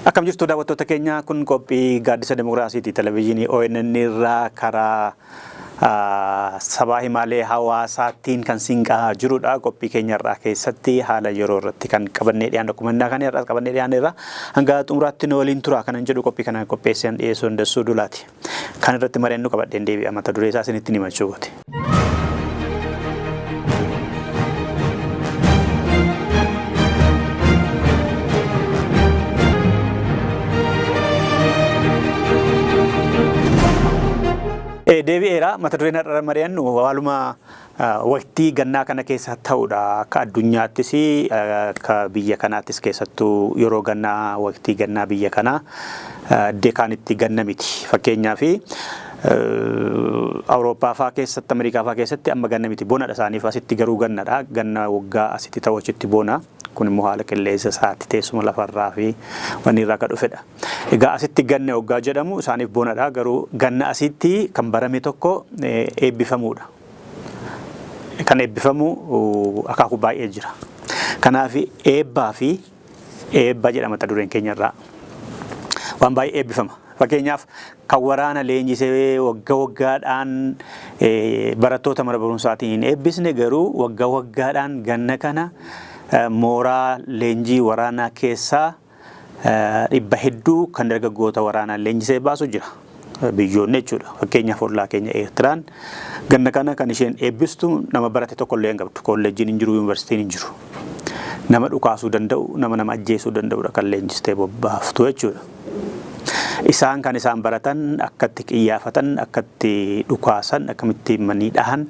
Akkam jirtu daawwattoota keenya? Kun qophii Gaaddisa Dimokiraasiiti. Televezyiinii ONN irraa karaa sabaa himaalee hawaasaatiin kan siin gahaa jirudha. Qophii keenya irraa keessatti haala yeroo irratti kan qabannee dhiyaannu akkuma innaa kana irraa qabannee dhiyaanne irraa hanga xumuraatti nu waliin tura kanan jedhu qophii kana qopheessee dhiyeessuu Hundessuu Dulaati. Kan irratti mari'annu qabadheen deebi'a, mata duree isaa isinitti himachuu gooti. Deebi'eera. Mata dureen har'a mari'annu waaluma waqtii gannaa kana keessa ta'udha. Akka addunyaattis akka biyya kanaattis, keessattuu yeroo gannaa, waqtii gannaa biyya kanaa iddoo kaanitti ganna miti. Fakkeenyaaf Awurooppaa fa'aa keessatti, Ameerikaa fa'aa keessatti amma ganna miti, bonadha isaaniif. Asitti garuu gannadha. Ganna waggaa asitti ta'u achitti bona. Kun immoo haala qilleensa isaatti, teessuma lafarraa fi wanni irraa akka dhufedha. Egaa asitti ganna waggaa jedhamu isaaniif bonadha. Garuu ganna asitti kan barame tokko eebbifamuudha. Kan eebbifamu akaakuu baay'ee jira. Kanaaf eebbaa fi eebba jedhama mata dureen keenya irraa. Waan baay'ee eebbifama. Fakkeenyaaf kan waraana leenjisee wagga waggaadhaan barattoota mana barumsaatiin hin eebbisne, garuu wagga waggaadhaan ganna kana mooraa leenjii waraanaa keessaa dhibba hedduu kan dargaggoota waraanaan leenjisee baasu jira. Biyyoonni jechuudha. Fakkeenyaaf ollaa keenya Eertiraan ganna kana kan isheen eebbistu nama barate tokko illee hin qabdu. Kolleejjiin hin jiru, yuunivarsiitiin hin jiru. Nama dhukaasuu danda'u, nama nama ajjeesuu danda'udha kan leenjistee bobbaaftu jechuudha. Isaan kan isaan baratan akkatti qiyyaafatan, akkatti dhukaasan, akkamitti manii dhahan,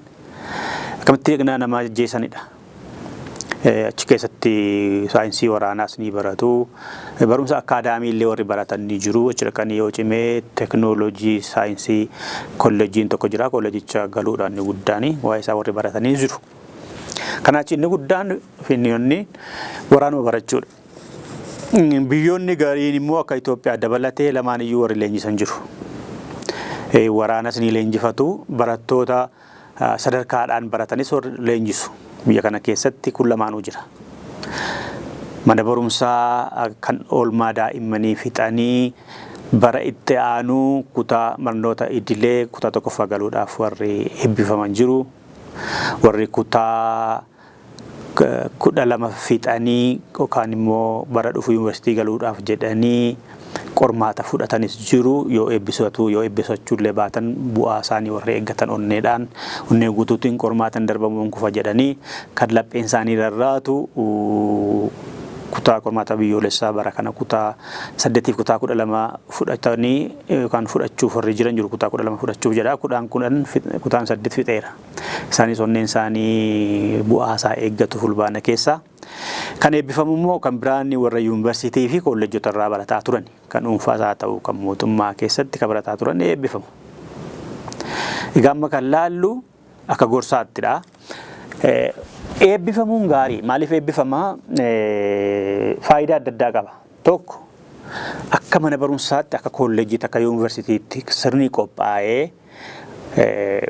akkamitti nama ajjeesanidha. Achi keessatti saayinsii waraanaas ni baratu. Barumsa akkaadaamii illee warri baratan ni jiru. Achi dhaqanii yoo cimee teknooloojii saayinsii kolleejjiin tokko jira. Kolleejicha galuudhaan inni guddaan waa'ee isaa warri baratanii jiru. Kanaachi inni guddaan finniyoonni waraanuma barachuudha. Biyyoonni gariin immoo akka Itoophiyaa dabalatee lamaan iyyuu warri leenjisan jiru. Waraanas ni leenjifatu. Barattoota sadarkaadhaan baratanis warri leenjisu. Biyya kana keessatti kun lamaanuu jira. Mana barumsaa kan oolmaa daa'immanii fixanii bara itti aanuu kutaa barnoota idilee kutaa tokkoffaa galuudhaaf warri eebbifaman jiru. Warri kutaa 12 fixanii yookaan immoo bara dhufu yuunivarsiitii galuudhaaf jedhanii qormaata fudhatanis jiru. Yoo eebbisatu, yoo eebbisachuullee baatan, bu'aa isaanii warri eeggatan, onneedhaan, onnee guutuutiin qormaatan darbamuun kufa jedhanii kan lapheen isaanii rarraatu, kutaa qormaata biyyoolessaa bara kana kutaa 8f kutaa 12 fudhatanii yookaan fudhachuuf warri jiran jiru. Kutaa 12 fudhachuuf jedha, kudhaan kudhan kutaan 8 fixeera. Isaanis onneen isaanii bu'aa isaa eeggatu Fulbaana keessa. Kan eebbifamu immoo kan biraan warra yuunivarsiitii fi kolleejjota irraa barataa turan, kan dhuunfaas haa ta'u kan mootummaa keessatti kan barataa turan eebbifamu. Egaa amma kan laallu akka gorsaattidha. Eebbifamuun gaarii. Maaliif eebbifama? Faayidaa adda addaa qaba. Tokko, akka mana barumsaatti, akka kolleejjiitti, akka yuunivarsiitiitti sirni qophaa'ee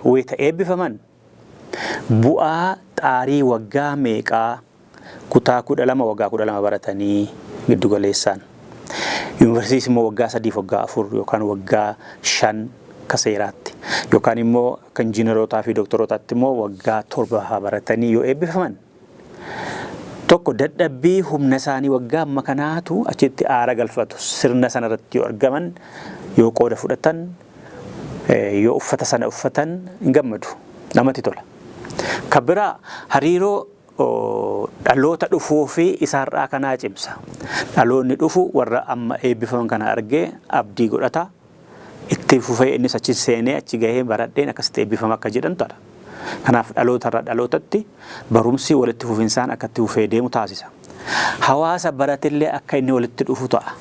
wayita eebbifaman bu'aa xaarii waggaa meeqaa, kutaa 12, waggaa 12 baratanii giddugaleessaan. Yuunivarsiitiis immoo waggaa 3f, waggaa 4 yookaan waggaa 5 akka seeraatti, yookaan immoo akka injiinarootaa fi dooktorootaatti immoo waggaa 7 baratanii yoo eebbifaman, tokko, dadhabbii humna isaanii waggaa amma kanaatu achitti aara galfatu. Sirna sanarratti yoo argaman, yoo qooda fudhatan, yoo uffata sana uffatan hin gammadu, namatti tola. Kan biraa hariiroo dhaloota dhufuu fi isaarraa kanaa cimsa. Dhaloonni dhufu warra amma eebbifaman kana argee abdii godhata. Itti fufee innis achi seenee, achi gahee baradheen akkasitti eebbifama akka jedhan ta'a. Kanaaf dhalootarraa dhalootatti barumsi walitti fufinsaan akka itti fufee deemu taasisa. Hawaasa baratillee akka inni walitti dhufu ta'a.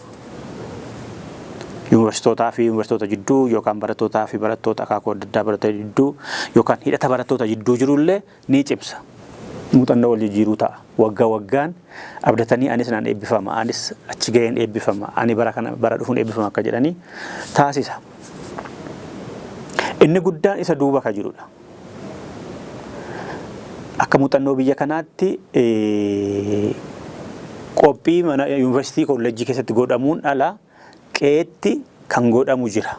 Yuunivarsiitootaa fi yuunivarsiitoota jidduu yookaan barattootaa fi barattoota akaakuu adda addaa barattoota jidduu yookaan hidhata barattoota jidduu jirullee ni cimsa. Muuxannoo wal jijjiiruu ta'a. Waggaa waggaan abdatanii anis naan eebbifama, anis achi gaheen eebbifama, ani bara kana bara dhufuun eebbifama akka jedhanii taasisa. Inni guddaan isa duuba ka jirudha. Akka muuxannoo biyya kanaatti Qophii mana yuunivarsiitii kolleejjii keessatti godhamuun ala qe'eetti kan godhamu jira.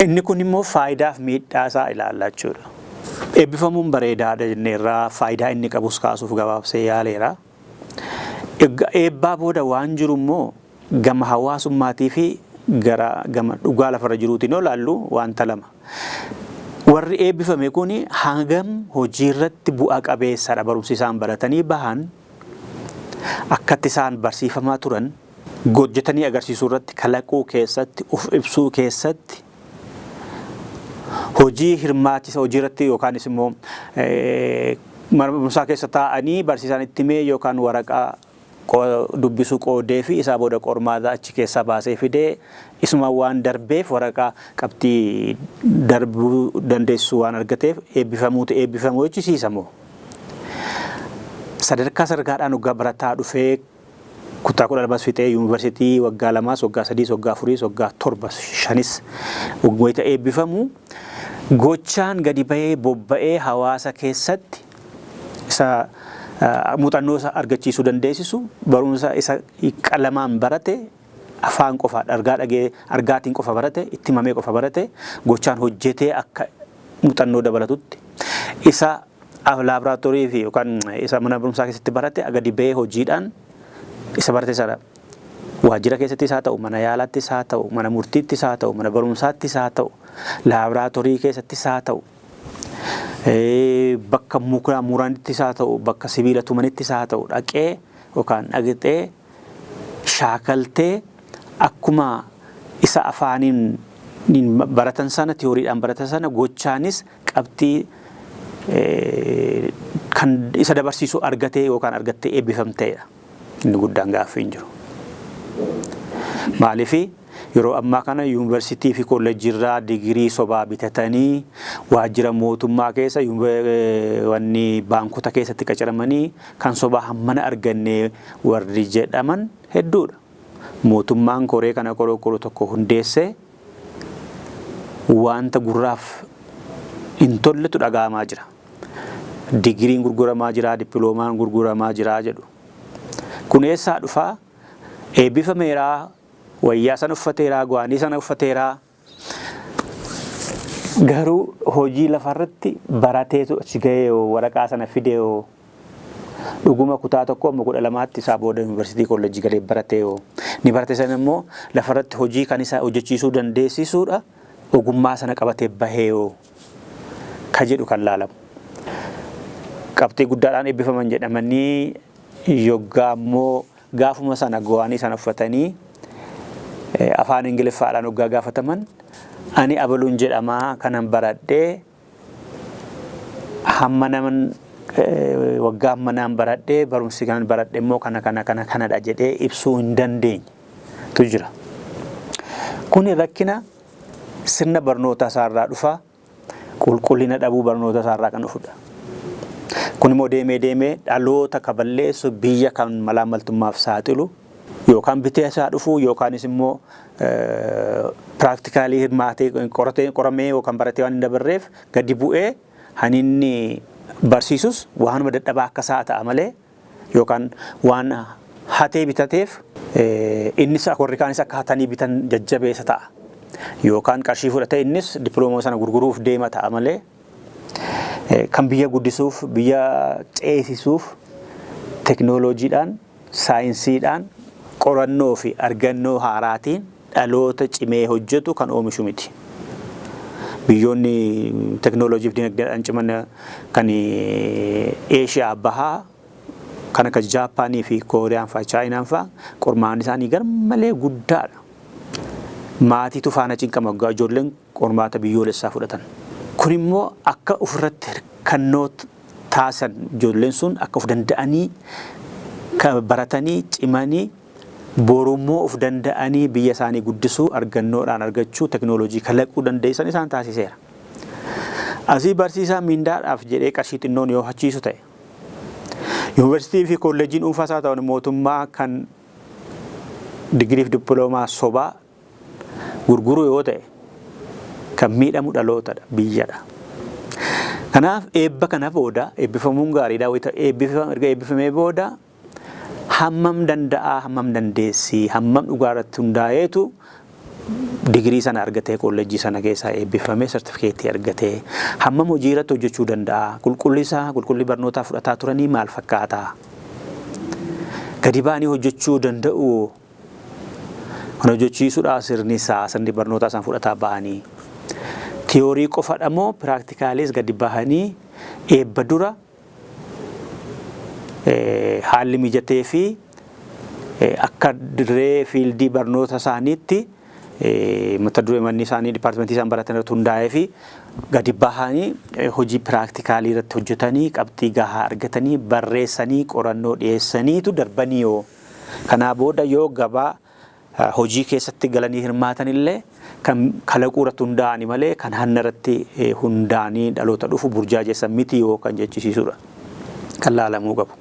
Inni kun immoo faayidaaf miidhaa isaa ilaalla jechuudha. Eebbifamuun bareedaadha jenneerraa, faayidaa inni qabus kaasuuf gabaabsee yaaleera. Eebbaa booda waan jiru immoo gama hawaasummaatii fi gara gama dhugaa lafarra jiruutiin yoo ilaallu wanta lama. Warri eebbifame kun hangam hojiirratti bu'a qabeessadha? Barumsi isaan baratanii bahan, akkatti isaan barsiifamaa turan hojjetanii agarsiisuu irratti, kalaquu keessatti, uf ibsuu keessatti, hojii hirmaachisa hojii irratti, yookaanis immoo mana barumsaa keessa taa'anii barsiisaan itti himee yookaan waraqaa dubbisuu qoodee fi isaa booda qormaata achi keessaa baasee fidee isuma waan darbeef, waraqaa qabxii darbuu dandeessu waan argateef eebbifamuutu eebbifamuu jechisiisa moo? Sadarkaa sadarkaadhaan waggaa barataa dhufee kutaa 12s fixee, yuunivarsiitii waggaa 2s, waggaa 3s, waggaa 4s, waggaa 7s, 5s wayita eebbifamu, gochaan gadi bahee bobba'ee hawaasa keessatti isa muuxannoo isa argachiisuu dandeessisu, barumsa isa qalamaan barate, afaan qofa argaa dhagee argaatiin qofa barate, itti himamee qofa barate, gochaan hojjetee akka muuxannoo dabalatutti, isa laaboraatoorii fi yookaan isa mana barumsaa keessatti barate gadi bahee hojiidhaan isa barate sana waajjira keessattis haa ta'u, mana yaalaattis haa ta'u, mana murtiittis haa ta'u, mana barumsaattis haa ta'u, laaboraatoorii keessattis haa ta'u, bakka muka muranittis haa ta'u, bakka sibiila tumanittis haa ta'u, dhaqee yookaan dhaqxee shaakaltee akkuma isa afaaniin baratan sana, tiyooriidhaan baratan sana, gochaanis qabxii kan isa dabarsiisu argatee yookaan argattee eebbifamteedha. Inni guddaan gaaffii hin jiru. Maaliif? Yeroo ammaa kana yuunivarsiitii fi kolleejjiirraa digirii sobaa bitatanii waajjira mootummaa keessa, wanni baankota keessatti qacaramanii kan sobaa hammana arganne warri jedhaman hedduudha. Mootummaan koree kana qoroo tokko hundeessee wanta gurraaf hin tolletu dhaga'amaa jira. Digiriin gurguramaa jira, dippiloomaan gurguramaa jira jedhu. Kun eessaa dhufaa? Eebbifameeraa, wayyaa sana uffateeraa, gwaanii sana uffateeraa. Garuu hojii lafarratti barateetu achi gahee waraqaa sana fidee, dhuguma kutaa 1 amma 12tti, isaa booda yuunivarsiitii kolleejjii galee baratee ni barate sana immoo lafarratti hojii kan isa hojjechiisuu dandeessisuudha, ogummaa sana qabatee bahee ka jedhu kan laalamu. Qabxii guddaadhaan eebbifaman jedhamanii yoggaa immoo gaafuma sana gowaanii sana uffatanii afaan Ingiliffaadhaan hoggaa gaafataman, "Ani abaluun jedhamaa, kanan baradhee hamma naman waggaa hammanaan baradhee, barumsi kanan baradhe immoo kana kana kana kanadha" jedhee ibsuu hin dandeenye tu jira. Kuni rakkina sirna barnoota isaarraa dhufa, qulqullina dhabuu barnoota isaarraa kan dhufudha. Kun immoo deemee deemee dhaloota ka balleessu, biyya kan malaamaltummaaf saaxilu, yookaan bitee isaa dhufu yookaanis immoo practically hirmaatee qoratee qoramee yookaan baratee waan hin dabarreef gadi bu'ee haninni barsiisus waanuma dadhabaa akka isaa ta'a malee, yookaan waan hatee bitateef innis warri kaanis akka hatanii bitan jajjabeessa ta'a. Yookaan qarshii fudhatee innis dippiloomaa sana gurguruuf deema ta'a malee, kan biyya guddisuuf, biyya ceesisuuf, teknooloojiidhaan, saayinsiidhaan, qorannoo fi argannoo haaraatiin dhaloota cimee hojjetu kan oomishu miti. Biyyoonni teknooloojii fi dinagdeedhaan ciman kan Eeshiyaa bahaa kan akka Jaappaanii fi Kooriyaan fa'a, Chaayinaan fa'a, qormaanni isaanii garmalee guddaadha. Maatiitu faana cinqama waggaa ijoolleen qormaata biyyoolessaa fudhatan. Kun immoo akka ofirratti hirkannoo taasisan, ijoolleen sun akka of danda'anii baratanii cimanii borummoo of danda'anii biyya isaanii guddisuu, argannoodhaan argachuu, teknooloojii kalaquu dandeessan isaan taasiseera. Asii barsiisaa miindaadhaaf jedhee qarshii xinnoon yoo hachiisu ta'e, yuunivarsiitii fi kolleejiin dhuunfaa isaa ta'an mootummaa kan digirii fi dippiloomaa sobaa gurguruu yoo ta'e, kan miidhamu dhalootadha, biyyadha. Kanaaf eebba kana booda eebbifamuun gaariidha. Erga eebbifamee booda hammam danda'a, hammam dandeessi, hammam dhugaa irratti hundaa'eetu digirii sana argatee, kolleejjii sana keessaa eebbifamee sartifikeetii argatee, hammam hojii irratti hojjechuu danda'a, qulqulli isaa, qulqulli barnootaa fudhataa turanii maal fakkaata, gadi ba'anii hojjechuu danda'u, kan hojjechiisuudha sirni isaa, sirni barnootaa isaan fudhataa ba'anii tiyoorii qofadha moo piraaktikaalis gadi bahanii eebba dura haalli mijatee fi akka dirree fiildii barnoota isaaniitti, mata duree manni isaanii, dipaartimentii isaan baratan irratti hundaa'ee fi gadi bahanii hojii piraaktikaalii irratti hojjetanii, qabxii gahaa argatanii, barreessanii, qorannoo dhiyeessaniitu darbanii yoo kanaa booda yoo gabaa hojii keessatti galanii hirmaatan illee kan kalaquu irratti hundaa'anii malee kan hanna irratti hundaa'anii dhaloota dhufu burjaajessan miti yoo kan jechisiisudha kan laalamuu qabu.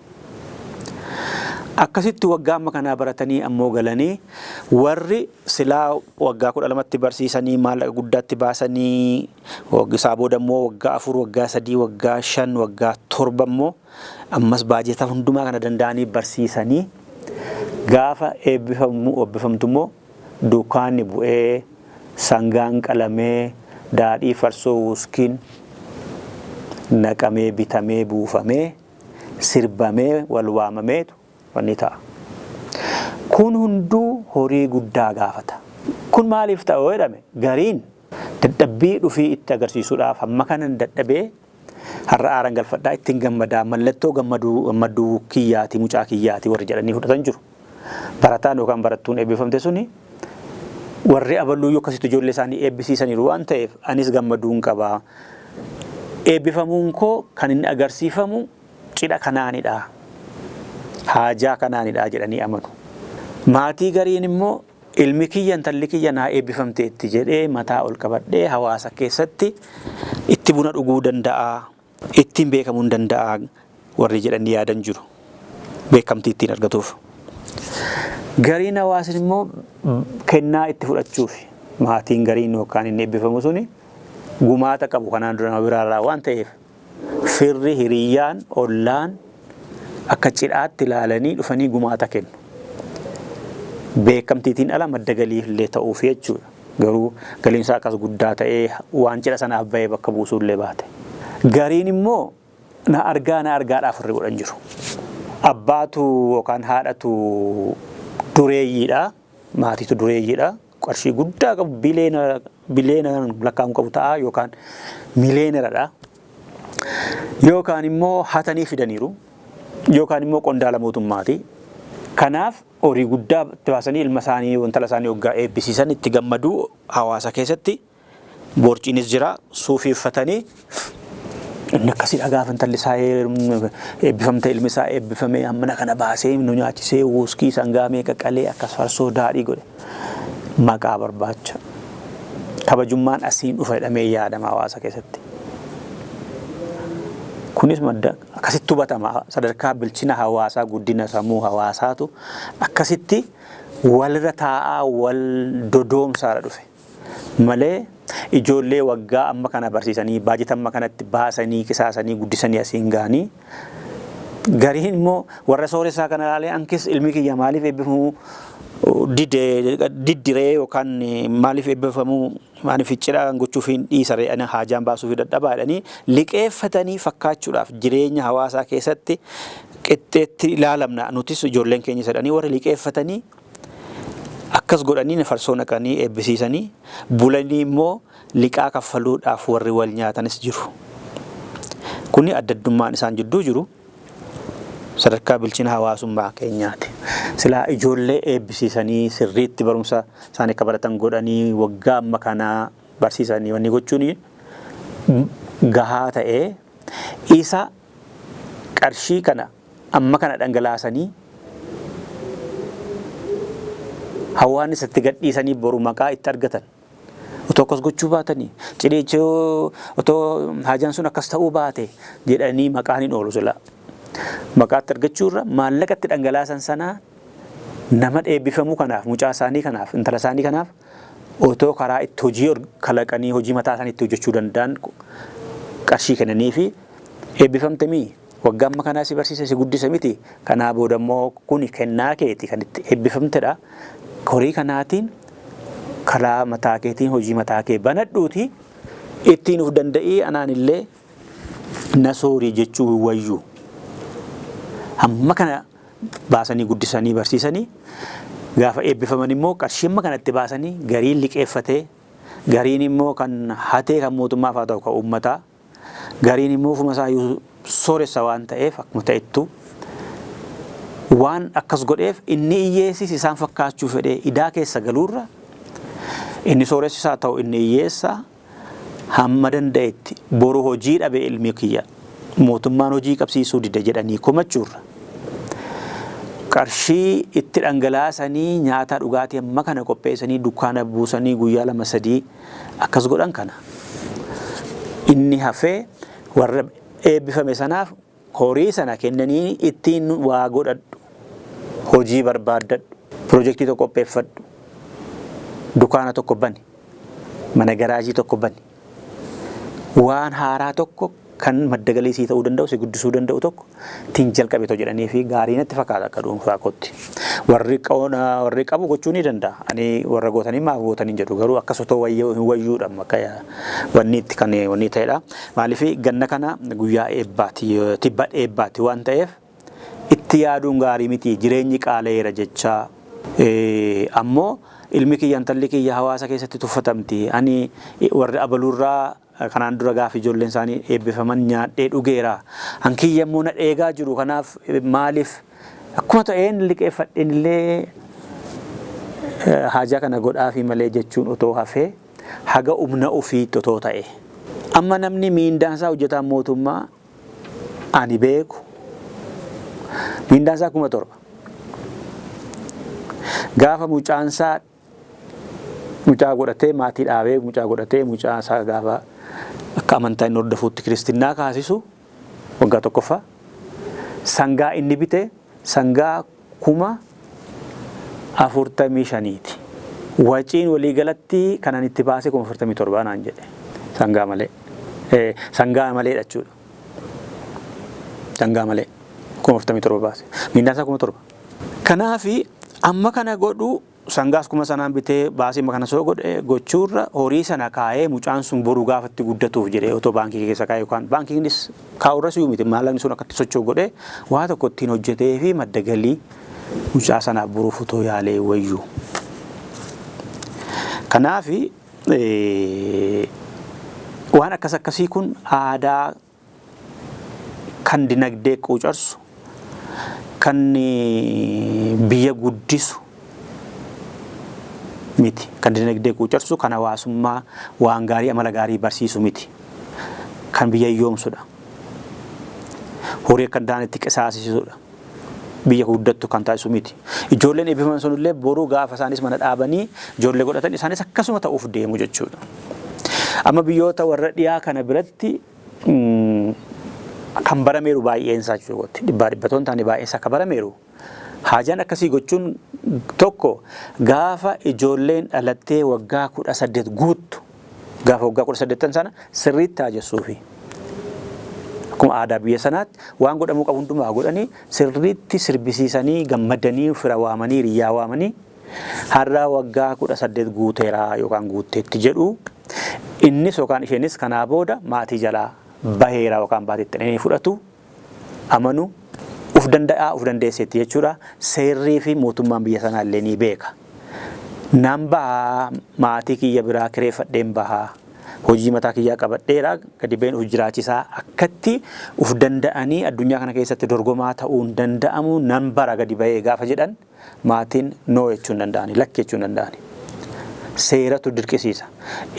Akkasitti waggaa amma kanaa baratanii ammoo galanii, warri silaa waggaa 12tti barsiisanii, maallaqa guddaatti baasanii, isaa booda immoo waggaa 4, waggaa 3, waggaa 5, waggaa 7 immoo ammas baajeta hundumaa kana danda'anii barsiisanii, gaafa eebbifamu, eebbifamtu immoo dukkaanni bu'ee, sangaan qalamee, daadhii farsoo wuskiin naqamee, bitamee, buufamee, sirbamee, wal waamameetu wanni ta'a. Kun hunduu horii guddaa gaafata. Kun maaliif ta'a yoo jedhame, gariin dadhabbii dhufii itti agarsiisuudhaaf, hamma kanan dadhabee har'a aaran galfadhaa, ittiin gammadaa, mallattoo gammaduu gammaduu kiyyaati, mucaa kiyyaati warri jedhanii fudhatan jiru. Barataan yookaan barattuun eebbifamte suni warri abaluu akkasitti ijoollee isaanii eebbisiisaniiru waan ta'eef, anis gammaduun qabaa. Eebbifamuun koo kan inni agarsiifamu cidha kanaanidha. Haajaa kanaanidha jedhanii amanu. Maatii gariin immoo ilmi kiyya, intalli kiyya naa eebbifamteetti jedhee mataa ol qabadhee hawaasa keessatti itti buna dhuguu danda'a, ittiin beekamuu hin danda'a warri jedhanii yaadan jiru. Beekamtii ittiin argatuuf. Gariin hawaasni immoo kennaa itti fudhachuuf, maatiin gariin yookaan inni eebbifamu suni gumaata qabu kanaan dura nama biraarraa waan ta'eef, firri, hiriyyaan, ollaan akka cidhaatti ilaalanii dhufanii gumaata kennu. Beekamtiitiin ala madda galii illee ta'uuf jechuudha. Garuu galiin isaa akkas guddaa ta'ee waan cidha sanaaf bahee bakka buusuu illee baate. Gariin immoo na argaa na argaadhaaf warri godhan jiru. Abbaatu yookaan haadhatu dureeyyiidha. Maatiitu dureeyyiidha. Qarshii guddaa qabu, bileena bileenaan lakkaa'amu qabu ta'a yookaan miliyeeneradha. Yookaan immoo hatanii fidaniiru. Yookaan immoo qondaala mootummaati. Kanaaf horii guddaa itti baasanii ilma isaanii, intala isaanii waggaa eebbisiisan itti gammaduu, hawaasa keessatti borciinis jira, suufii uffatanii, inni akkasidha, gaafa intalli isaa eebbifamte, ilmi isaa eebbifamee, hammana kana baasee nu nyaachisee, wuuskii sangaa meeqa qalee, akkas farsoo daadhii godhe, maqaa barbaacha. Kabajummaan asiin dhufa jedhamee yaadama hawaasa keessatti. Kunis madda akkasitti hubatama, sadarkaa bilchina hawaasaa, guddina sammuu hawaasaatu akkasitti walirra taa'aa wal dodoomsaadha dhufe. Malee ijoollee waggaa amma kana barsiisanii, baajeta amma kanatti baasanii, qisaasanii, guddisanii asiin ga'anii, gariin immoo warra sooressaa kana ilaalee, ankis ilmi kiyya maaliif eebbifamuu diddiree yookaan maaliif eebbifamuu, maaliif cidha gochuuf hin dhiisaree, ani haajaan baasuuf dadhabaa jedhanii liqeeffatanii fakkaachuudhaaf, jireenya hawaasaa keessatti qixxeetti ilaalamna nutis ijoolleen keenya jedhanii warri liqeeffatanii akkas godhanii farsoo naqanii eebbisiisanii bulanii immoo liqaa kaffaluudhaaf warri wal nyaatanis jiru. Kuni adda addummaan isaan jidduu jiru sadarkaa bilchina hawaasummaa keenyaati. Silaa ijoollee eebbisiisanii, sirriitti barumsa isaanii akka baratan godhanii, waggaa amma kanaa barsiisanii wanni gochuun gahaa ta'ee, isa qarshii kana amma kana dhangalaasanii hawaasni itti gadhiisanii boru maqaa itti argatan. Otoo akkas gochuu baatanii, cidhichi otoo haajaan sun akkas ta'uu baate jedhanii maqaan hin oolu silaa. Maqaatti argachuu irra maallaqa itti dhangalaasan sanaa nama eebbifamuu kanaaf, mucaa isaanii kanaaf, intala isaanii kanaaf otoo karaa itti hojii kalaqanii hojii mataa isaanii itti hojjechuu danda'an qarshii Qarshii kennaniifi eebbifamte mii waggaa amma kanaa si barsiise si guddise miti, kanaa booda immoo kuni kennaa keeti kan itti eebbifamtedha. Horii kanaatiin karaa mataa keetiin hojii mataa kee banadhuuti ittiin of danda'ii anaan illee na soorii jechuu hin wayyu. Hamma kana baasanii guddisanii barsiisanii gaafa eebbifaman immoo qarshii hamma kanatti baasanii, gariin liqeeffatee, gariin immoo kan hatee, kan mootummaaf haa ta'u kan uummataa, gariin immoo ofuma isaa iyyuu sooressa waan ta'eef akkuma ta'ettu waan akkas godheef, inni hiyyeessis isaan fakkaachuu fedhee idaa keessa galuurra, inni sooressis haa ta'u inni hiyyeessa, hamma danda'etti boru hojii dhabe ilmi kiyya, mootummaan hojii qabsiisuu dide jedhanii komachuurra, qarshii itti dhangalaasanii nyaata dhugaatii amma kana qopheessanii dukkaana buusanii guyyaa 2 3 akkas godhan kana, inni hafee warra eebbifame sanaaf horii sana kennanii ittiin waa godhadhu, hojii barbaaddadhu, piroojeektii tokko qopheeffadhu, dukaana tokko bani, mana garaajii tokko bani, waan haaraa tokko kan madda galii sii ta'uu danda'u, si guddisuu danda'u tokko ittiin jalqabe ta'u jedhanii fi gaarii natti fakkaata akka dhuunfaa kootti. Warri qabu gochuu ni danda'a. Ani warra gootanii maaf gootanii jedhu, garuu akkas otoo wayyuu hin wayyuudha akka wanni itti kan wanni ta'edha. Maaliif ganna kana guyyaa eebbaati, tibba eebbaati waan ta'eef itti yaaduun gaarii miti, jireenyi qaala'eera jecha. Ammoo ilmi kiyya, intalli kiyya hawaasa keessatti tuffatamti. Ani warri abaluurraa kanaan dura gaafa ijoolleen isaanii eebbifaman nyaadhee dhugeera. Hankiyya immoo na dheegaa jiru, kanaaf maaliif akkuma ta'een liqeeffadheen illee haajaa kana godhaafi malee jechuun otoo hafee haga humna ofiitti otoo ta'e. Amma namni miindaan isaa, hojjetaan mootummaa ani beeku, miindaan isaa 7,000. Gaafa mucaan isaa mucaa godhatee, maatii dhaabee, mucaa godhatee, mucaa isaa gaafa akka amantaa inni hordofuutti kiristinnaa kaasisu, waggaa tokkoffaa sangaa inni bite sangaa 45,000ti. Waciin waliigalatti kanan itti baase 47,000 naan jedhe, sangaa malee. Sangaa maleedha jechuudha. Sangaa malee 47,000 baase. Miindaan isaa 7,000. Kanaafi amma kana godhu, sangaas kuma sanaan bitee baasii kana soo godhe gochuurra, horii sana kaa'ee mucaan sun boru gaafa itti guddatuuf jedhee otoo baankii keessa kaa'ee, yookaan baankiinis kaa'urra siyuu miti, maallaqni sun akkatti socho'u godhee waa tokko ittiin hojjetee fi madda galii mucaa sanaaf boruuf otoo yaalee wayyu. Kanaafi waan akkas akkasii kun aadaa kan dinagdee quucarsu, kan biyya guddisu miti. Kan dinagdee quucarsu, kan hawaasummaa waan gaarii, amala gaarii barsiisu miti. Kan biyya hiyyoomsudha. Horii akka hin taanetti qisaasisudha. Biyya guddattu kan taasisu miti. Ijoolleen eebbifaman sunillee boruu gaafa isaanis mana dhaabanii ijoollee godhatan isaanis akkasuma ta'uuf deemu jechuudha. Amma biyyoota warra dhiyaa kana biratti kan barameeru baay'een isaa jechuudha. Dhibbaa dhibbatoon taane, baay'een isaa akka barameeru. Haajaan akkasii gochuun tokko gaafa ijoolleen dhalattee waggaa 18 guuttu, gaafa waggaa 18 sana sirriitti haajessuufi. Akkuma aadaa biyya sanaatti waan godhamuu qabu hundumaa godhanii, sirriitti sirbisiisanii, gammadanii, fira waamanii, hiriyyaa waamanii, har'a waggaa 18 guuteeraa yookaan guutteetti jedhu. Innis yookaan isheenis kanaa booda maatii jalaa baheera yookaan baatitti inni fudhatu, amanu, uf danda'aa, uf dandeesseetti jechuudha. Seerrii fi mootummaan biyya sanaa illee ni beeka. Nan bahaa, maatii kiyya biraa kireeffadheen bahaa, hojii mataa kiyyaa qabadheera, gadi ba'een uf jiraachisaa, akkatti uf danda'anii addunyaa kana keessatti dorgomaa ta'uun danda'amu nan bara gadi ba'ee gaafa jedhan, maatiin no jechuu hin danda'ani, lakki jechuu hin danda'ani. Seeratu dirqisiisa.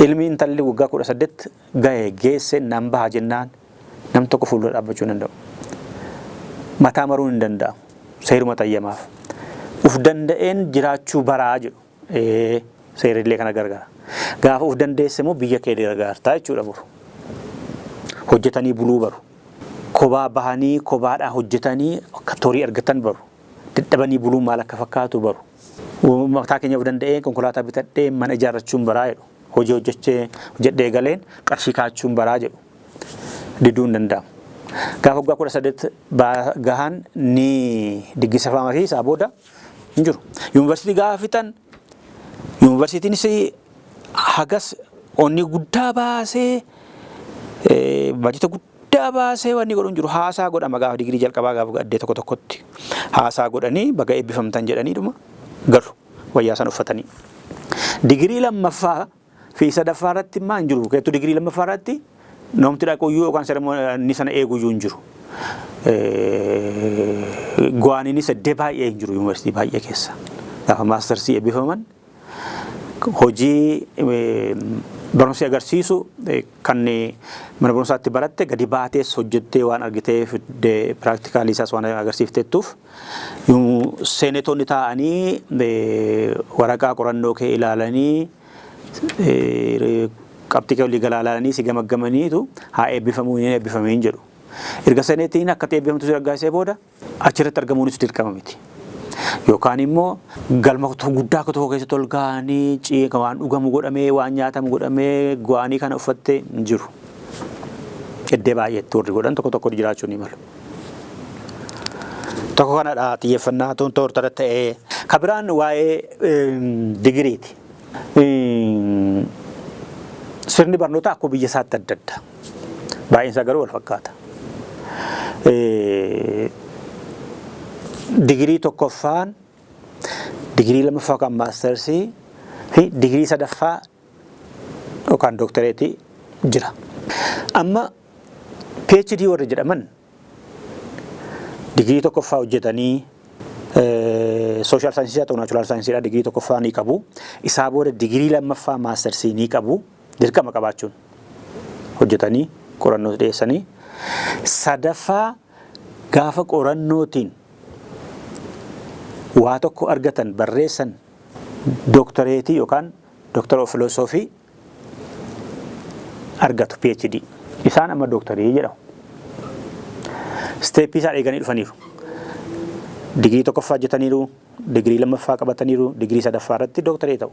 Ilmi, intalli waggaa 18 gahe, geesse, nan baha jennaan nam tokko fuuldura dhaabbachuu hin danda'u. Mataa maruun hin danda'amu. Seeruma tayyamaaf. Uf danda'een jiraachuu baraa jedhu. Seerillee kana gargaara. Gaafa uf dandeesse immoo biyya kee gargaartaa jechuudha boru. Hojjetanii buluu baru. Kophaa bahanii kophaadhaan hojjetanii akka torii argatan baru. Dadhabanii buluun maal akka fakkaatu baru. Mataa keenya of danda'ee konkolaataa bitadhee mana ijaarrachuun baraa jedhu. Hojii hojjechee hojjedhee galeen qarshii kaachuun baraa jedhu. Diduu hin danda'amu. Gaafa waggaa 18 gahan ni diggisafama fi isaa booda hin jiru. Yuunivarsiitii gaafa fixan, yuunivarsiitiinis hagas onni guddaa baasee, bajeta guddaa baasee wanni godhu hin jiru. Haasaa godhama gaafa digirii jalqabaa, gaafa addee tokko tokkotti haasaa godhanii, baga eebbifamtan jedhaniidhuma galu wayyaa sana uffatanii. Digirii lammaffaa fi sadaffaa irratti immoo hin jiru. Keessattuu digirii lammaffaa irratti namti dhaquyyuu yookaan ceremony sana eeguyyuu hin jiru. Gowaaniinis iddoo baay'ee hin jiru yuunivarsiitii baay'ee keessa. Gaafa maastarsii eebbifaman hojii barumsi agarsiisu kan mana barumsaatti baratte gadi baatees hojjettee waan argitee fiddee, practicalii isaas waan agarsiiftettuuf, seenetoonni taa'anii waraqaa qorannoo kee ilaalanii, qabxii kee walii galaalanii si gamaggamaniitu haa eebbifamuu, hin eebbifamiin jedhu. Erga seneetiin akka eebbifamtu si raggaasisee booda achirratti argamuunis dirqama miti. Yookaan immoo galma guddaa akka tokko keessatti ol ga'anii waan dhugamu godhamee, waan nyaatamu godhamee, go'anii kana uffattee hin jiru. Iddoo baay'eetti warri godhan tokko tokko jiraachuu ni malu. Tokko kanadha xiyyeeffannaa toortara ta'ee. Ka biraan waa'ee digiriiti. Sirni barnootaa akkuma biyya isaatti adda adda. Baay'een isaa garuu wal fakkaata. Digirii tokkoffaan, digirii lammaffaa kan maastarsii fi digirii sadaffaa yookaan dooktareetii jira. Amma PhD warri jedhaman digirii tokkoffaa hojjetanii, social science haa ta'u natural scienceiidha, digirii tokkoffaa ni qabu. Isaa booda digirii lammaffaa maastarsii ni qabu. Dirqama qabaachuun hojjetanii qorannoo dhiyeessanii, sadaffaa gaafa qorannootiin waa tokko argatan, barreessan, dooktareetii yookaan doctor of philosophy argatu, PhD. Isaan amma dooktarii jedhamu. Steppii isaa eeganii dhufaniiru. Digirii tokkoffaa hojjetaniiru, digirii lammaffaa qabataniiru, digirii sadaffaa irratti dooktarii ta'u.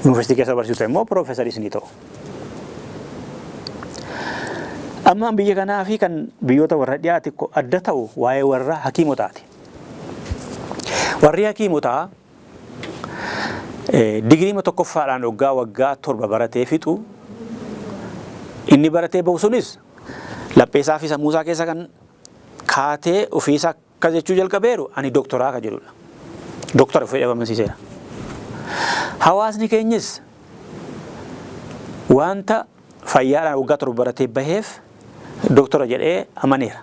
Yuunivarsiitii keessa barsiisu immoo piroofeesaris ni ta'u. Amma biyya kanaa fi kan biyyoota warra dhiyaa xiqqoo adda ta'u waa'ee warra hakiimotaati. Warri hakiimotaa digirii tokkoffaadhaan waggaa 7 baratee fixu, inni baratee bahu sunis lapheesaa fi sammuusaa keessa kan kaatee ofiisaa akkas jechuu jalqabeeru, ani dooktoraa ka jedhudha. Dooktora ofii dhabamsiiseera. Hawaasni keenyis wanta fayyaadhaan waggaa 7 baratee baheef dooktora jedhee amaneera.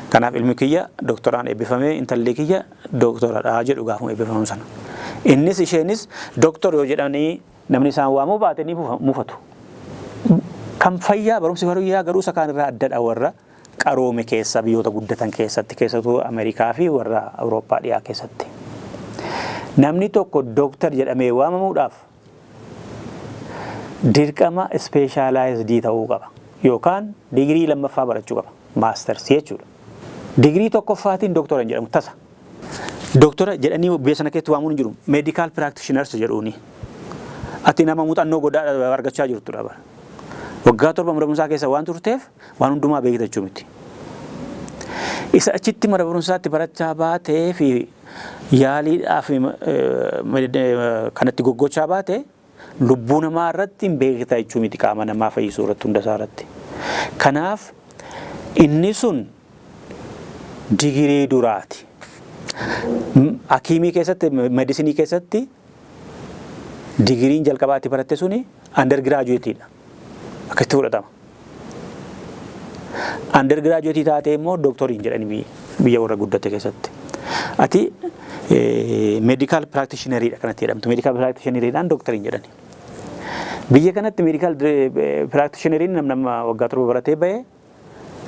Kanaaf ilmi kiyya dooktoraan eebbifamee, intalli kiyya dooktoradha jedhu gaafuma eebbifamu sana. Innis isheenis dooktor yoo jedhanii namni isaan waamuu baate ni mufatu. Kan fayyaa, barumsi fayyaa garuu isa kaan irraa addadha warra qaroome keessa, biyyoota guddatan keessatti, keessattuu Ameerikaa fi warra Awurooppaa dhiyaa keessatti. Namni tokko dooktar jedhamee waamamuudhaaf dirqama specialized ta'uu qaba yookaan digirii lammaffaa barachuu qaba, maastarsii jechuudha. Digirii tokkoffaatiin dooktora hin jedhamu tasa. Dooktora jedhanii biyya sana keessatti waamuun hin jiru. Medical practitioners jedhuuni. Ati nama muuxannoo godhaa argachaa jirtudha bara. Waggaa 7 mana barumsaa keessa waan turteef waan hundumaa beekta jechuu miti. Isa achitti mana barumsaatti barachaa baatee fi yaaliidhaaf kanatti goggochaa baate lubbuu namaa irratti hin beekta jechuu miti, qaama namaa fayyisuu irratti, hunda isaa irratti. Kanaaf inni sun digirii duraati. Hakiimii keessatti, medicinii keessatti digiriin jalqabaatti baratte suni undergraduateiidha. Akkasitti fudhatama. Undergraduateii taatee immoo dooktoriin jedhani biyya warra guddate keessatti. Ati medical practitioneriidha kanatti jedhamtu. Medical practitioneriidhaan dooktoriin jedhani. Biyya kanatti medical practitioneriin nama waggaa 7 baratee bahe,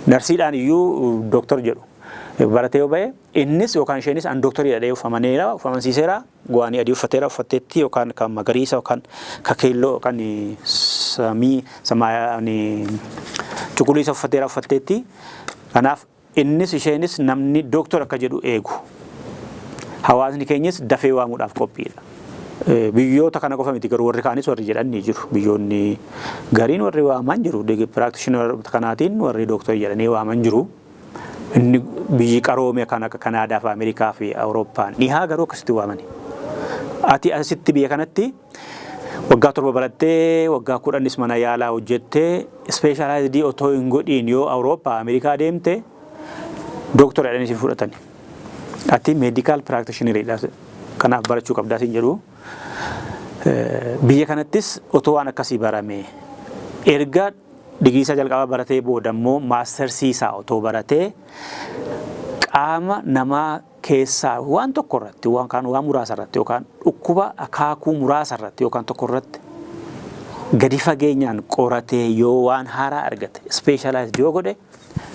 narsiidhaan iyyuu dooktor jedhu. Baratee yoo bahe, innis yookaan isheenis an dooktoriidha jedhee uffamaneera, uffamansiiseera, gowaanii adii uffateera, uffatteetti, yookaan kan magariisa yookaan ka keelloo yookaan samii samaayaa cuquliisa uffateera, uffatteetti. Kanaaf innis isheenis namni dooktor akka jedhu eegu. Hawaasni keenyas dafee waamuudhaaf qophiidha. Biyyoota kana qofa miti garuu, warri kaanis warri jedhan ni jiru. Biyyoonni gariin warri waaman jiru. Practitioner kanaatiin warri dooktarii jedhanii waaman jiru. Inni biyyi qaroome kan akka Kanaadaa fi Ameerikaa fi Awurooppaan dhihaa garuu akkasitti waamani. Ati asitti biyya kanatti waggaa 7 barattee, waggaa 10s mana yaalaa hojjettee, specialized otoo hin godhiin yoo Awurooppaa, Ameerikaa deemte, dooktora jedhanii si fudhatani. Ati medical practitioneriidha. Kanaaf barachuu qabdaa siin jedhu. Biyya kanattis otoo waan akkasii barame, erga digirii isaa jalqabaa baratee booda immoo mastersii isaa otoo baratee, qaama namaa keessaa waan tokko irratti, waan kaan waan muraasa irratti, yookaan dhukkuba akaakuu muraasa irratti yookaan tokko irratti gadi fageenyaan qoratee yoo waan haaraa argate, specialized yoo godhe,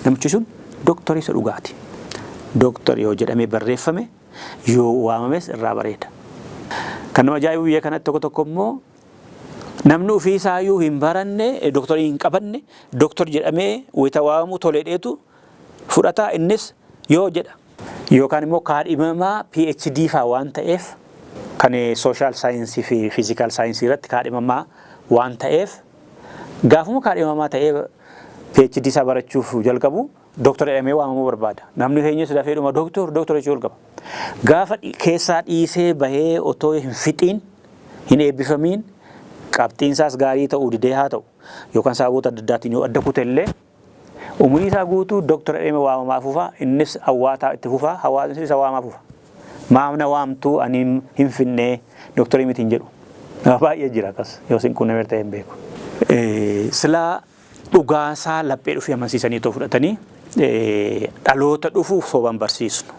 namichi sun dooktarii isa dhugaati. Dooktar yoo jedhamee barreeffame, yoo waamames irraa bareeda. Kan nama ajaa'ibu, biyya kanatti tokko tokko immoo namni ofii isaayyuu hin baranne, dooktarii hin qabanne, dooktar jedhamee wayita waamamu toleedheetu fudhataa, innis yoo jedha. Yookaan immoo kaadhimamaa PhD faa waan ta'eef, kan social science fi physical science irratti kaadhimamaa waan ta'eef, gaafuma kaadhimamaa ta'ee PhD isaa barachuuf jalqabu dooktar jedhamee waamamuu barbaada. Namni keenyas dafeedhuma dooktor dooktor jechuu jalqaba. Gaafa keessaa dhiisee bahee, otoo hin fixiin, hin eebbifamiin, qabxiin isaas gaarii ta'uu didee haa ta'u, yookaan sababoota adda addaatiin yoo adda kute illee, umurii isaa guutuu dooktar jedhamee waamamaa fufa. Innis hawaataa itti fufa, hawaasni isa waamaa fufa. Maamna waamtuu, ani hin finnee, dooktarii miti hin jedhu. Nama baay'ee jira akkas, yoo sin qunnamee ta'e hin beeku. Silaa dhugaasaa laphee dhufee amansiisanii otoo fudhatanii, dhaloota dhufuuf soban barsiisnu.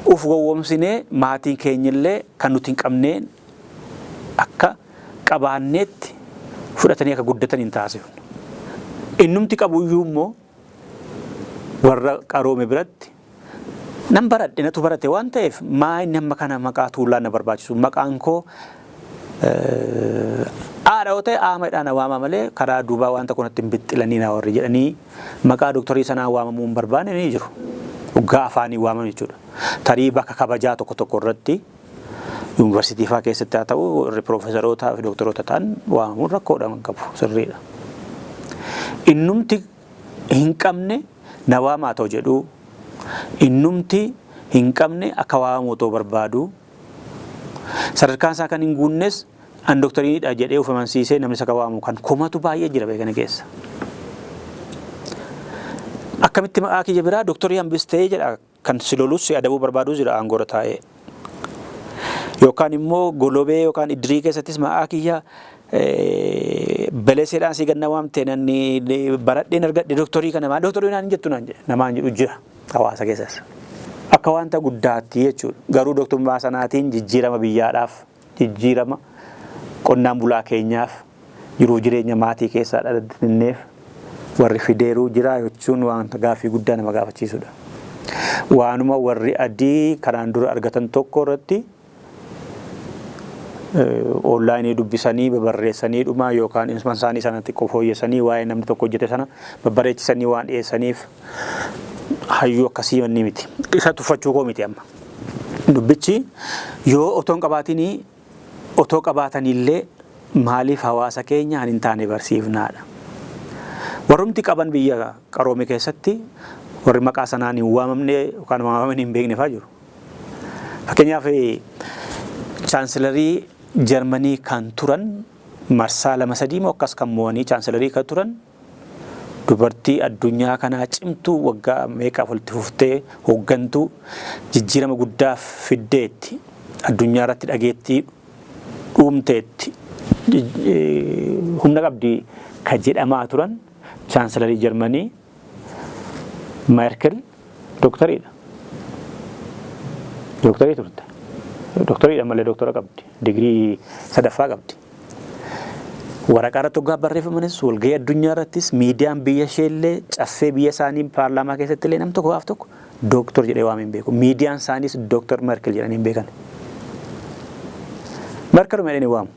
Uf gowwoomsinee maatiin keenyillee kan nuti hin qabneen akka qabaanneetti fudhatanii akka guddatan hin taasifnu. Innumti qabuyyuu immoo warra qaroome biratti nan baradhe, natu barate waan ta'eef, maa inni amma kana maqaa tuulaa na barbaachisu, maqaan koo haadha yoo ta'e aamaadhaan na waama malee karaa duubaa waan tokko natti hin bixxilanii na warri jedhanii maqaa dooktarii sanaa waamamuu hin barbaanne ni jiru. Waggaa afaanii waamamu jechuudha. Tarii bakka kabajaa tokko tokko irratti, yuunivarsiitii fa'aa keessatti haa ta'u, warri piroofeesarootaa fi dooktaroota ta'an waamamuun rakkoodha hin qabu, sirriidha. Innumti hin qabne na waamaa ta'u jedhu, innumti hin qabne akka waamamu otoo barbaadu, sadarkaan isaa kan hin guunnes an doktariidha jedhee of amansiisee namni isa waamu kan komatu baay'ee jira beekana keessa. Akkamitti maqaa kiyya biraa doktorii hambistee jedha, kan si lolus si adabuu barbaadus jira aangoorra taa'ee. Yookaan immoo golobee yookaan iddirii keessattis maqaa kiyya beleseedhaan si ganna waamte, namni baradheen argadhe doktorii kana, maal doktorii naan jettu naan jedhe namaan jedhu jira hawaasa keessas. Akka wanta guddaatti jechuudha. Garuu doktorummaa sanaatiin jijjiirama biyyaadhaaf, jijjiirama qonnaan bulaa keenyaaf, jiruuf jireenya maatii keessaa dhalattinneef warri fideeruu jira jechuun wanta gaaffii guddaa nama gaafachiisudha. Waanuma warri adii kanaan dura argatan tokko irratti onlineii dubbisanii babarreessanii dhuma, yookaan isuma isaanii sana xiqqoo fooyyessanii, waa'ee namni tokko hojjete sana babbareechisanii waan dhiyeessaniif hayyuu akkasii wanni miti. Isa tuffachuu koo miti amma. Dubbichi yoo otoo hin qabaatinii, otoo qabaatanillee, maaliif hawaasa keenya hin taane barsiifnaadha. Warrumti qaban biyya qaroome keessatti warri maqaa sanaan hin waamamne yookaan waamamanii hin beekne fa'aa jiru. Fakkeenyaaf, chaansilarii Jarmanii kan turan, marsaa lama sadii moo akkas kan mo'anii chaansilarii kan turan, dubartii addunyaa kanaa cimtuu waggaa meeqaaf walitti fuftee hooggantuu jijjiirama guddaa fiddeetti, addunyaa irratti dhageettii dhuumteetti, humna qabdi ka jedhamaa turan, chaansilarii Jarmanii Merkel doktariidha. Doktarii turte. Doktariidha malee doktora qabdi. Digirii sadaffaa qabdi. Waraqaa irratti hoggaa barreeffamanis, walgahii addunyaa irrattis, miidiyaan biyya isheellee, caffee biyya isaanii paarlaamaa keessatti illee, nam tokko gaaf tokko dooktor jedhee waamee hin beeku. Miidiyaan isaaniis Dooktor Merkel jedhanii hin beekan. Merkeluma jedhanii waamu.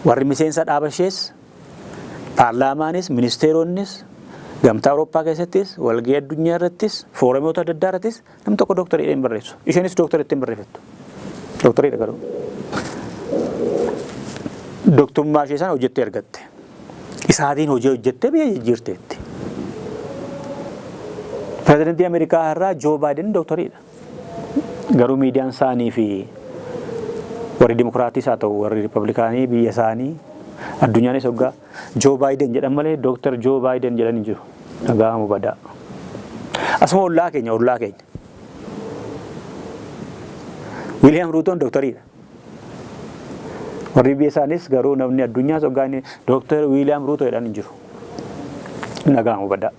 Warri miseensa dhaaba ishees, paarlaamaanis, ministeeronnis, Gamtaa Awurooppaa keessattis, walgahii addunyaa irrattis, fooramoota adda addaa irrattis namni tokko dooktarii hin barreessu. Isheenis dooktarii ittiin barreeffattu. Dooktarii garuu. Dooktummaa ishee sana hojjettee argatte. Isaatiin hojii hojjettee biyya jijjiirteetti. Pirezidantii Ameerikaa har'aa Joo Baayiden dooktoriidha. Garuu miidiyaan isaanii fi warri Dimokiraatiis haa ta'u warri Riippablikaanii biyya isaanii addunyaanis hoggaa Joo Baayiden jedhan malee Dooktar Joo Baayiden jedhan hin jiru. Dhaga'amu badaa. Asuma ollaa keenya ollaa keenya. Wiiliyaam Ruutoon dooktoriidha. Warri biyya isaanis garuu namni addunyaas hoggaa inni Dooktar Wiiliyaam Ruutoo jedhan hin jiru. Dhaga'amu badaa.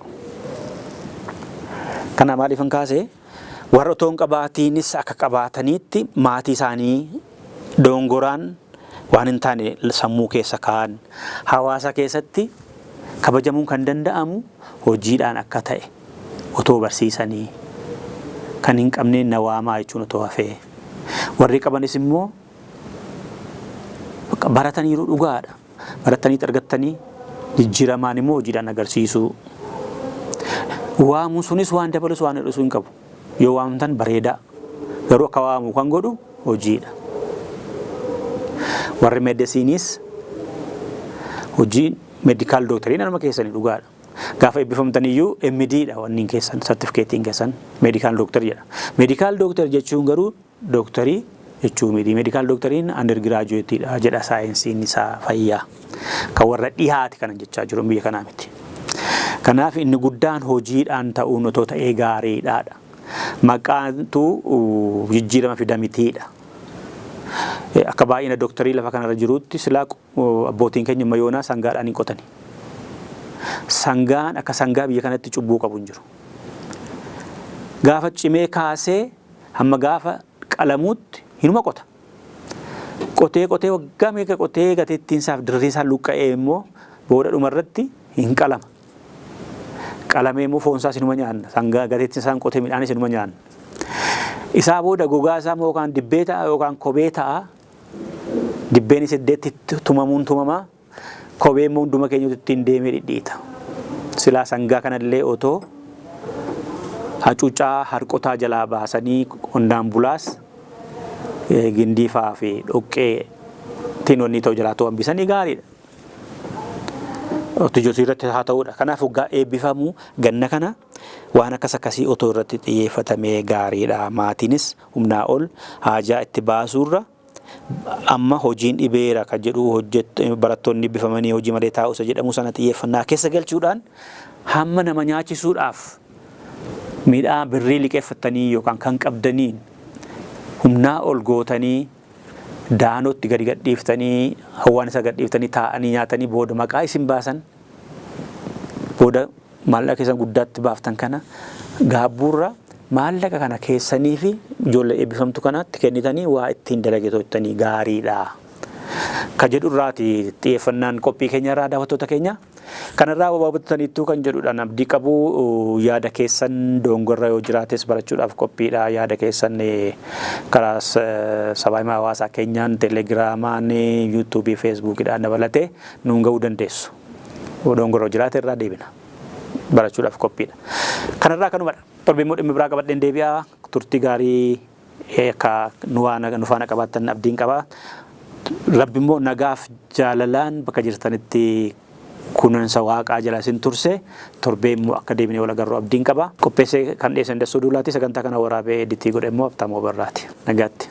Kana maaliifan kaasee? Warra otoo hin qabaatiinis akka qabaataniitti maatii isaanii dogongoraan waan hin taane sammuu keessa kaa'an. Hawaasa keessatti kabajamuun kan danda'amu hojiidhaan akka ta'e otoo barsiisanii, kan hin qabneen na waamaa jechuun otoo hafee. Warri qabanis immoo barataniiru dhugaadha. Barattaniit argattanii jijjiiramaan immoo hojiidhaan agarsiisuu. Waamuun sunis waan dabalus waan hir'isu hin qabu. Yoo waamtan bareedaa. Garuu akka waamu kan godhu hojiidha. Warri meedisiiniis hojii medical dooktarii nama keessanii dhugaadha. Gaafa eebbifamtan iyyuu MD dha wanni keessan, sartifikeetiin keessan medical doctor jedha. Medical doctor jechuun garuu dooktarii jechuu miti. Medical dooktoriin undergraduate dha jedha saayinsiin isaa fayyaa. Kan warra dhihaati kana jechaa jiru, biyya kanaa miti. Kanaaf inni guddaan hojiidhaan ta'uun otoo ta'ee gaariidhaadha. Maqaantu jijjiirama fida mitiidha. Akka baay'ina dooktarii lafa kanarra jiruutti silaa abbootiin keenya mayoonaa sangaadhaan hin qotani. Sangaan akka sangaa biyya kanatti cubbuu qabu hin jiru. Gaafa cimee kaasee hamma gaafa qalamuutti hinuma qota. Qotee qotee waggaa meeqa qotee gateettiin isaaf dirree isaa luqqa'ee immoo booda dhumarratti hin qalama. Qalamee immoo foon isaas hinuma nyaanna. Sangaa gateettiin isaan qotee midhaanis hinuma nyaanna. Isaa booda gogaa isaa yookaan dibbee ta'a yookaan kophee ta'a. Dibbeenis iddeetti tumamuun tumamaa. Kophee immoo hunduma keenyatu ittiin deemee dhidhiita. Silaa sangaa kanallee otoo hacuucaa harqotaa jalaa baasanii qonnaan bulaas gindii fa'aa fi dhoqqee ittiin wanni ta'u jalaa ta'uu hambisanii gaariidha. Hojii irratti haa ta'uudha. Kanaaf waggaa eebbifamu ganna kana waan akkas akkasii otoo irratti xiyyeeffatamee gaariidha. Maatiinis humnaa ol haajaa itti baasuurra amma hojiin dhibeera kan jedhu, barattoonni eebbifamanii hojii malee taa'u isa jedhamu sana xiyyeeffannaa keessa galchuudhaan, hamma nama nyaachisuudhaaf midhaan birrii liqeeffattanii yookaan kan qabdaniin humnaa ol gootanii daanootti gadi gadhiiftanii, hawaan isa gadhiiftanii taa'anii nyaatanii, booda maqaa isin baasan, booda maallaqa keessan guddaatti baaftan kana gaabbuurra, maallaqa kana keessanii fi ijoollee eebbifamtu kanatti kennitanii waa ittiin dalageetottanii gaariidha. Ka jedhu irraati xiyyeeffannaan qophii keenya irraa, daawwattoota keenya. Kanarraa hubattaniittuu kan jedhudha abdii qabu. Yaada keessan dongorra yoo jiraates barachuudhaaf qophiidha. Yaada keessan karaa sabaa himaa hawaasaa keenyaan, teelegiraamaan, yuutuubii, feesbuukidhaan dabalatee nuun ga'uu dandeessu. Dongorra yoo jiraate irraa deebina. Barachuudhaaf qophiidha. Kanarraa kanumadha. Torbe immoo dhimma biraa qabadheen deebi'a. Turtii gaarii akka nu faana qabaattan abdiin qaba. Rabbi immoo nagaaf jaalalaan bakka jirtanitti kunuunsa waaqaa jala isin turse, torbee immoo akka deebinee wal agarru abdiin qaba. Qopheessee kan dhiyeessan Dassuu Duulaati. Sagantaa kana waraabee editii godhe immoo Habtaamoo Barraati. Nagaatti.